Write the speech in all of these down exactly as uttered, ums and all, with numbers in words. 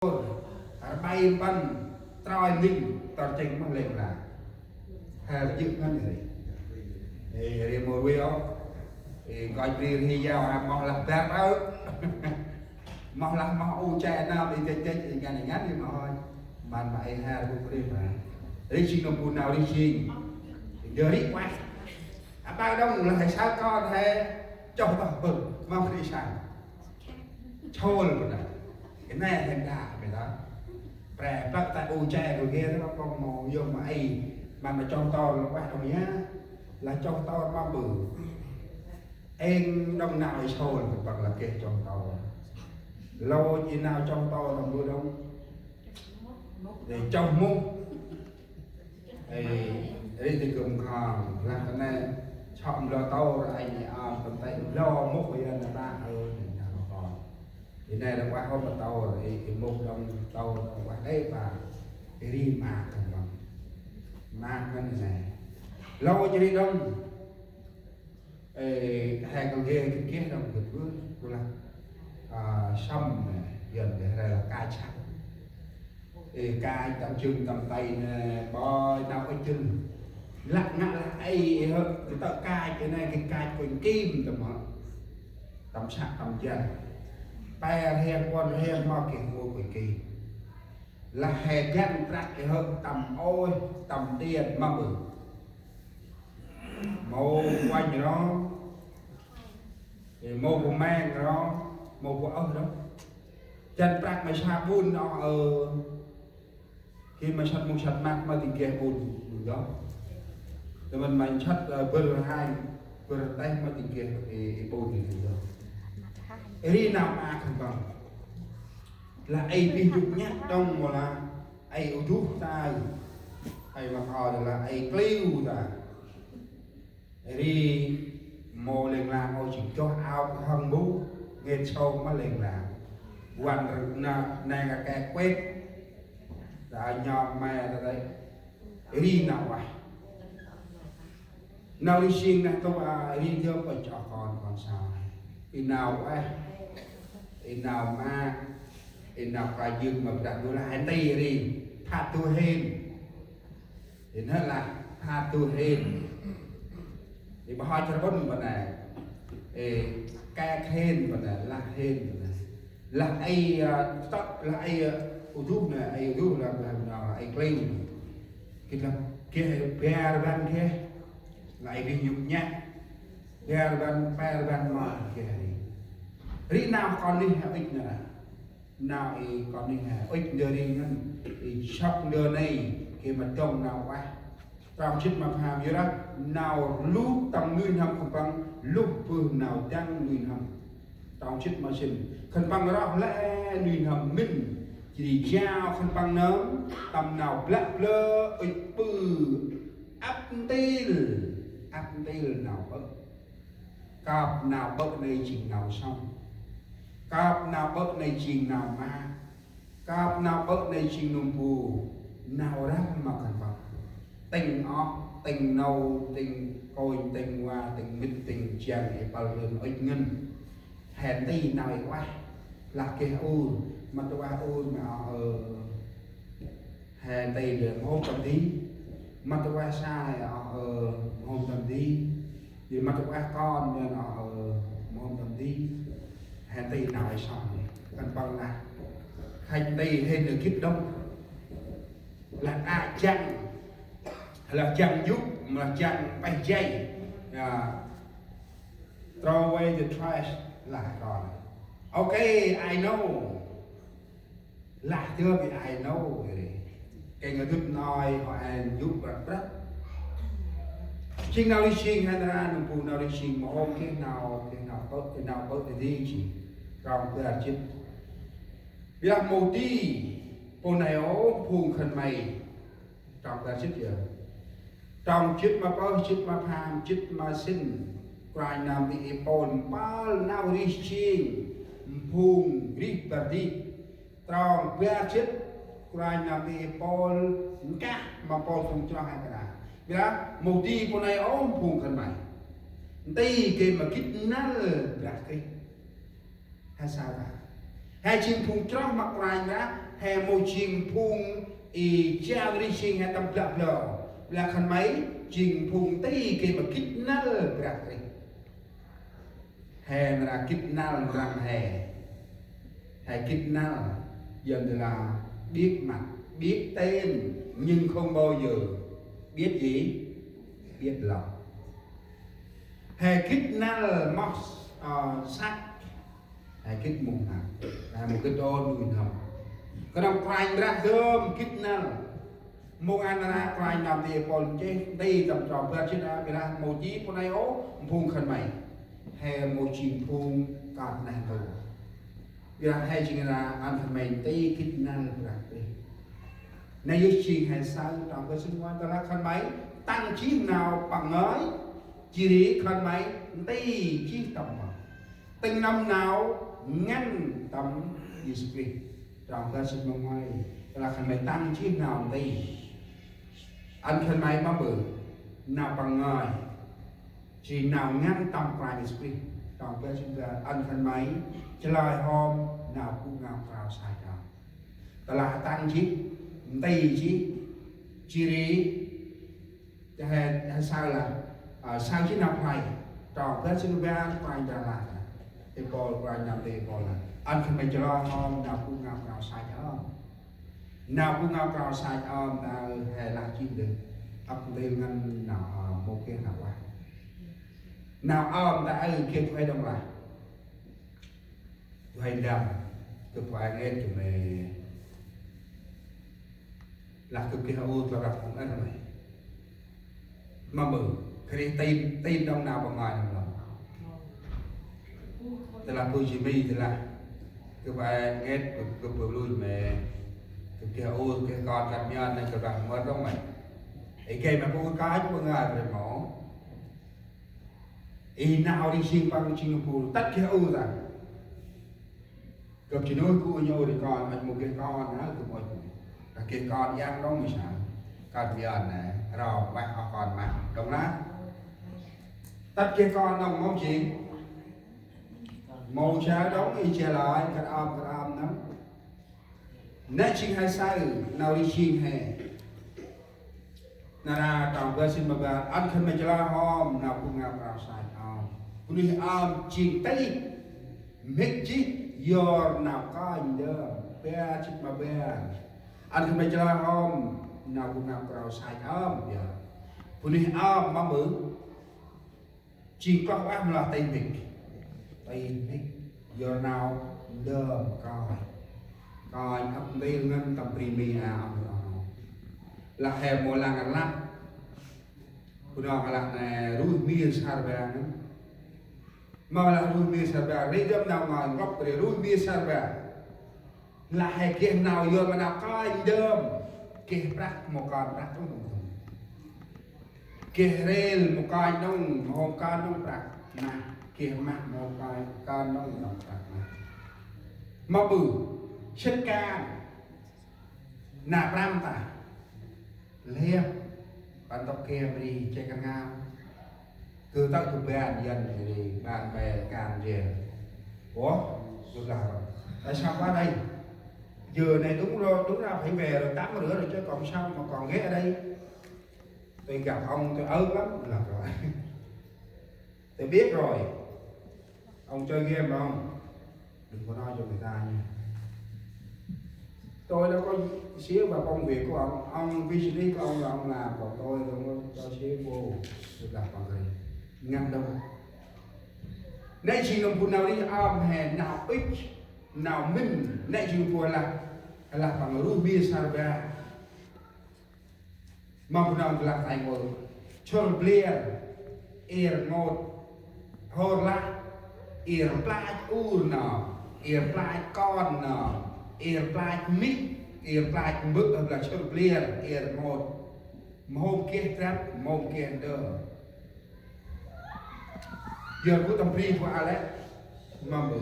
Rbay mpăn troi ning tor cheng mah leng la. He jik ngăn ri. Ê, ri mâu rui ôh. Ê, goj ri ri yao, a, moh lah bar ôh. Moh lah moh u che na, ê, jek, jek, ê, ngăn, ê, ngăn, ê, moh. Man ma ê, he, bu ri ma. Ri jing nơm bu nau ri jing. Ê, ndơ ri kuah. A, bao đông lah he sao kon he. Choh toh bơ̆, mâu ri sao. Chol bơ̆ na. Ê, nê he đa, bơ̆ na. Pre plăk ta u che rô gê rô kông mâu yôm ma ê. Man ma chong tor lŏ ueh dŏng ya. Lah chong tor ma bơ̆. Êng dŏng nau ê sôl kơ păng lah geh chong tor. Lôch ê nau chong tor dŏng bơ̆ dŏng. Ê chong mŭk. Ê, ê, ri tơ gŭm khŏm, lah ta nê, chŏ mlô tor, ê, ê, a, tâm tê mlô mŭk, ê, na ta, ơ, na ta, kon. Ê, nê, ră ueh hŏm mlô tor, ê, ê, mŭk dŏng, tor, ră ueh, ê, ba, ê, ri ma, kăn măng. Ma, kăn nê. Lôch ri dŏng. Ê, he kơ geh, geh, geh dŏng gĭt bơh, bu lah, a, sâm nê, Yuăn geh he lah kach sâm. Ê, kach tâm jâng tâm tay nê, bơi nau ŭch jâng. Lah ngă lah ê, ê, hơ, tơ kach ê nê, geh kach kunh kim tâm hơ. Tâm săk tâm jăn. Pe rhiăng puăn rhiăng mâo geh mâu kunh kim. Lah he găn prăk ê hơ tâm ôi, tâm điên mâo bơh. Mâu kuanh rŏ, ê, mâu bu meng rŏ, mâu bu ơh rŏ. Jăn prăk ma sa bun ôh, ơ. Khi ma săt mông săt măt ma dâng geh bun, bun dŏng. Tơ mân ma săt, ơ, bơr hanh, bơr teh ma dâng geh, ê, ê, bun, bun dŏng. Ê, ri nau ma khân păng. Lah ê bih yŭk nhăk dŏng mâu lah. Ê u duh ta, ê ma kho lah ê kliu ta. Ri mâu leng lang ôh, jêng choh ao kơ hŏng bu, ngêt sâu ma leng lang. Wan rơ̆k na, nê ka ke kuet. Ta nhom me ta dê. Ri nau ueh. Nau ri sing neh tông a ri dơm ƀă chŏ kon kon sa. Ê nau ueh. Ê nau ma. Ê nau ka jưng ma bdah du lah hên ti ri. Phat du hên. Ê nau lah phat du hên. Ê bah hoi char bôn bơ nê. Ê kek hên bơ nê, lah hên bơ nê. Lah ê, a, tŏk, lah ê, a, u duh nê, ê u duh lah, lah nau, lah ê kling. Gĭt lah geh, bar ban geh. Lah ê bih yŭk nhăk. Bar ban, bar ban ma geh ri. Ri nau kon nih ha ŭch nê. Nau ê kon nih ha ŭch ndơ ri ngăn. Ê sŏk ndơ nê, geh ma dŏng nau ueh. Trong jê̆t ma pham, yor lah nau luh tâm nuih n'hâm khân păng, luh bơh nau dăng nuih n'hâm. Trong jê̆t ma sĭn, khân păng roh lĕ nuih n'hâm mĭn, jêh ri jao khân păng nơm, tâm nau blă blơ, ŭch ƀư, ăp ntil, ăp ntil nau ƀơ̆. Kơp nau ƀơ̆ nê jêng nau sŏng. Kơp nau ƀơ̆ nê jêng nau ma. Kơp nau ƀơ̆ nê jêng nơm bu nau răm ma khân păng. Tĭng oh, tĭng nô, tĭng kônh, tĭng wa, tĭng mĭt, tĭng jiăng, ê pâl rơn ŭch ngăn. Hên ti nau ê ueh. Lah geh ur, mât ueh ur, ma oh, ơ. Hên ti lĕ mhôm tâm di. Mât ueh sai, oh, ơ, mhôm tâm di. Di mât ueh kon, mian, oh, ơ, mhôm tâm di. Hên ti nau ê sŏng. Khân păng lah. Hên ti hên lĕ gĭt dŏng. Lah a jăng. Lah jăng yŭk, lah jăng peh jay. Ya. Throw away the trash. Lah kon. Okay, I know. Lah dơm i ai nô, ê. Kêng a dŭt noi, hŏ en yŭk prăk prăk. Jêng nau ri jêng hên ra, nơm bu nau ri jêng mâu hôm geh nau, geh nau ƀơ̆, geh nau ƀơ̆ ri jêng. Trong bar jê̆t. Bi lah mâu di, pô nây ôh, phung khân may. Trong bar jê̆t yơh. Trong jê̆t ma pơh, jê̆t ma pham, jê̆t ma sĭn. Kôranh nơm i ê Pôl mpơl nau rêh jêng, mphung rêh bar dih. Trong bar jê̆t, Kôranh nơm i ê Pôl nkah ma Pôl phung chroh he kơna. Bi lah, mâu di pô nây ôh mphung khân may. Nti geh ma gĭt năl Brah Krist. He sao ta? He jêng phung chroh ma Kôranh Brah, He mâu jêng phung i jao ri jêng he tâm blă blơ. Lah khân may jêng phung nti geh ma gĭt năl Brah Krist. He nar aơ gĭt năl răng he. He gĭt năl, Yuăn thì là biết mặt, biết tên, nhưng không bao giờ biết gì, biết lòng. He gĭt năl moh, ờ, săk. He gĭt mông hăk. He mâu gĭt ôh nuih n'hâm. Knŏng Kôranh Brah dơm gĭt năl. Mông ăn ra Kôranh nơm nti Pôl nchih nti tâm trong bar jê̆t a, ƀiălah mâu jêng pô nây ôh, phung khân may. He mâu jêng phung kơt neh ntu. Ƀiălah he jêng nar aơ ăn khân may nti gĭt năl Brah Krist. Nây yơh jêng he saơ trong bar jê̆t nguay, tơlah khân may tăng jêh nau păng ngơi, jêh ri khân may nti jêh tâm păng. Tĭng nâm nau ngăn tâm Yêsu Krist. Trong bar jê̆t ma nguay, tơlah khân may tăng jêh nau nti, ăn khân may mâm ƀư nau păng ngơi, jêh nau ngăn tâm Kôranh Yêsu Krist. Trong bar jê̆t ma nguay, ăn khân may chalơi hŏm nau gŭ ngao krao sai ơm. Tơlah tăng jêh, nti jêh, jêh ri he, he saơ lah, à, saơ jêh nau play. Trong bar jê̆t ma bar, Kôranh Brah lah. Nti Pôl, Kôranh nơm nti Pôl lah: Ăn khân may chalơi hŏm nau gŭ ngao krao sai ơm. Nau gŭ ngao krao sai ơm ta aơ he lah jêh dơm. Ăp ntil ngăn nau, à, mâu geh nau ueh. Nau ơm ta aơ geh khuê đŏng lah. Khuê ndăm, gâp khuê ngêt gâp may. Lah gâp geh ur, gâp lah phung ăn may. Mâm ƀư, khân may tin, tin đŏng nau păng ngơi đŏng lah. Tơlah bu jêh mi, tơlah gâp khuê ngêt, gâp, gâp bu lui may. Gâp geh ur, geh kon kăt mian, nây gâp lah mơ đŏng may. Ê geh may bu kach păng ngơi, bre mâu. I nau ri jêng păng jêng bu tât geh ur ta. Gâp jêh nuyh gŭ nhô ri kon, ăt mâu geh kon, hă, gâp ăt mâu. Ta geh kon yang đŏng mâu sa. Kon mian nê, rŏ, ueh, ơ kon mah. Đŏng lah. Tât geh kon đŏng mâu jêng. Mâu sa đŏng, i sa lơi, kăt ơm, kăt ơm nơm. Nê jêng he saơ, nau ri jêng he. Nar aơ trong bar jê̆t ma bar, ăn khân may chalơi hŏm nau gŭ ngao krao sai ơm. Bunuyh ơm jêng tih, mhĭk jêh yor nau kơnh ndơm, bar jê̆t ma bar. Ăn khân may chalơi hŏm nau gŭ ngao krao sai ơm, ya. Bunuyh ơm mâm ƀư. Jêng kloh ueh mâu lah tih mhĭk. Tih mhĭk. Yor nau ndơm kơnh. Kơnh ăp ntil ngăn tâm bri mi a ăp ntil. Lah he mâu lăng rlăp. Bunong lah nê ruh mir sar bar ngăn. Mâu lah ruh mir sar bar. Ri dơm nau ngơi nglŏk ri ruh mir sar bar. Lah he geh nau yor ma nau kơnh ndơm. Geh prăk mâu kon prăk ôh. Geh rêl mâu kon đŏng, mâu hôm kon đŏng prăk mah. Geh mah mâu hôm kon, kon đŏng đŏng prăk mah. Mâm ƀư, sĭt kan. Nau prăm ta. Liep. Păng tŏk geh bri, che kăr ngao. Gâp tât gâp ban, Yuăn ri, ban bê kan ri. Ủa, gâp lah. Tại sao qua đây? Giờ này đúng rồi, đúng là phải về rồi, tắm rửa rồi chứ còn sao mà còn ghé ở đây. Tôi gặp ông, tôi ớn lắm, gâp lah rồi. Tôi biết rồi. Ông chơi game phải không? Đừng có nói cho người ta nha. Tôi đâu có xía vào công việc của ông. Ông business của ông là ông làm, còn tôi đâu có cho xía vô. Tôi đặt bằng cái ngăn đâu. Nê jêng nơm bu nau ri ơm he nau ŭch, nau mĭn, nê jêng bu lah, lah păng ruh mir sar bar. Mâm bu nau lah tay ngol. Chor blier, ir ngot, hor lah, ir plach ur nơm, ir plach kon nơm, ir plach mih, ir plach mbơ̆, lah chor blier, ir ngot. Mâu hôm geh drăp, mâu hôm geh ndơ. Yor gŭ tâm bri bu a lĕ, mâm ƀư.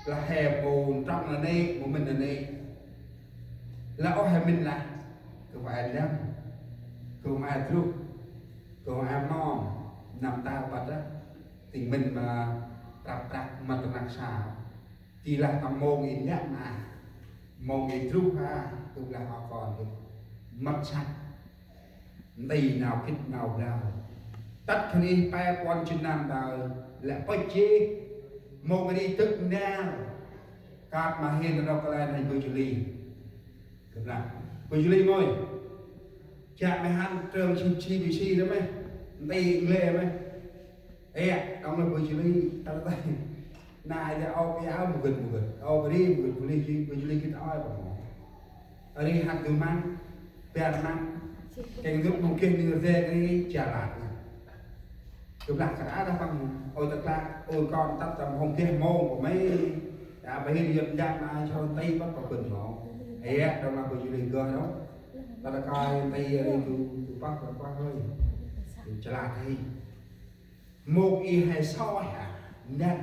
Lah he mâu ntrŏng nanê̆, mâu mĭn nanê̆. Lah ôh he mĭn lah. Gâp a lăm. Gâp a drŭp. Gâp a mom. Năm ta băt a. Tĭng mĭn ma prăp prăk ma tơnăk sa. Ti lah tâm mông i lăm a. Mâu i druh ha, tŭ lah o kon hih. Mât săk. Nti nau gĭt nau blao. Tât khân ih pe puăn jât năm đao, lĕ pơch jêh. Mâu ri dâk nau. Kơt ma hên rŏk kăl e nây bơh jêh li. Gâp lah. Bơh jêh li môi. Jă mei hăn trường si si bi si đó mei. Nti nglê mei. Ê, đŏng lah bơh jêh li, tât tay. Na, ê, ôp ê ôp mâu gĭt mâu gĭt. Ôp ri mâu gĭt, bơh jêh li, bơh jêh li gĭt oi bơh mâu. Ri hăt gâp măng, bar măng. Kêng gâp mâu geh ni rde ri, jă lăt. Gâp lah kăl e đah păng, ôi tât lah, ôi kon tât tâm hông geh mâu bơh mei. Ê, bơh hên yơt jăk na, chon tay băt bơh gĭt mâu. Ê, đŏng lah bơh jêh li gơh đŏng. Tât tay nti ri du, du păh, du păh hơi. Jă lăt hơi. Mâu i he soi ha, năn.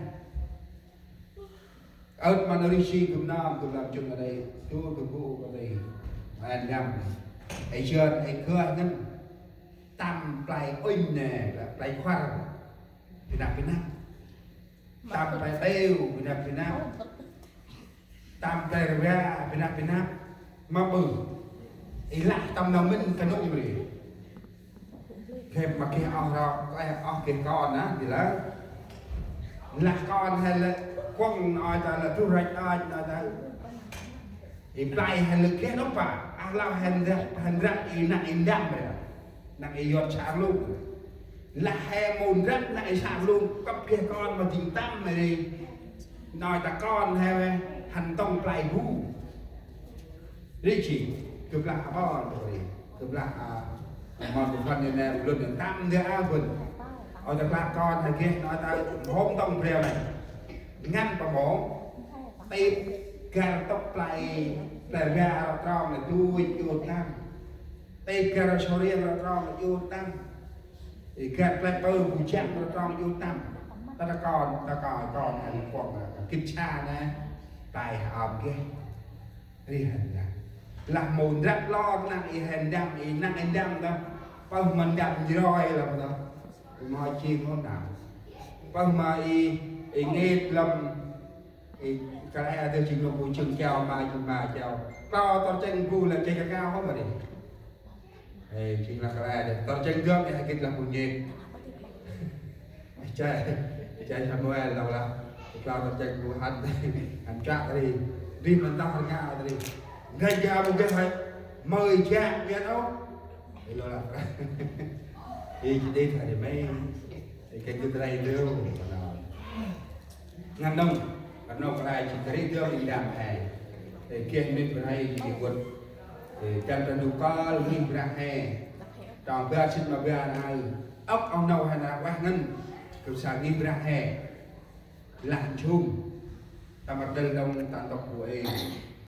Ơt ma nau ri si gâp nơm, gâp lăm jung a đei, du gâp bu a đei. Năn năn. Ê jơn, ê gơh ngăn. Tâm play ŭnh nê, play khuăr. Bi năp, bi năp. Tâm play têu, bi năp, bi năp. Tâm play rvê, bi năp, bi năp. Ma bơh. I lah tâm nau mĭn ta nŭng ri. Geh ma geh oh rŏ, geh oh geh kon na, di lah. Lah kon he lĕ kuŏng nau ta lĕ du răch ach nau ta. I play he lĕ geh nôk pa, ah lah he ndrăp, he ndrăp i năk i ndăm ri. Năk i yot sar lung. Lah he mâu ndrăp năk i sar lung, kăp geh kon ma ding tâm ri. Nau ta kon he hăn tông play bu. Ri jêh, gâp lah a ƀon ri. Gâp lah a, a mon bu phan nê nê, lŭn nê tâm ndơ a bŭn. Ôi ta lah kon he geh, nau ta hôm tông breo nê. Ngăn pa mâu, tip găr tŭk play, play rvê rŏ trong nê, du jut tâm. Tip găr sô riêng rŏ trong nê, jut tâm. Tip găr play pơ bu jăk rŏ trong jut tâm. Ta ta kon, ta kon, kon, he kuŏng, gĭt sa nê. Play he ôm geh. Ri hăn ndăm. Lah mâu ndrăp lor năk i hăn ndăm, i năk i ndăm ta. Pơh ma ndăm njroi lăm ta. Mâu jêng mâu ndăm. Pơh ma i, i ngêt lăm. I kăl e ta jêng lŏng bu jêng kiao ma jêng ma kiao. Klô tor cheng bu lĕ cheng ka hŏ ma ri. Ê, jêng lah kăl e đê. Tor cheng gơm ê, gĭt lah bu ngêt. Ê, chai, chai Samuel lah lah. Klô tor cheng bu hăn, hăn chak ri. Ri mân tah rnga ri. Ngai ja bu geh hai. Mơi ja, geh ôh. Ê, lor lah. Ê, jêh đê thai đê mei. Ê, kêng gĭt rai leo. Ngăn nông, ngăn nông kăl e jêng ta ri dơm i ndăm he. Ê, geh mĭt bơh he jêng geh gŭt. Ê, dăn ta ndu kơl ngih brah he. Trong bar sĭt ma bar nau. Ŏk oh nâu he năp ueh ngăn. Gâp sa ngih brah he. Lah nsum. Tâm rdâl đŏng ta ntŭk bu ê.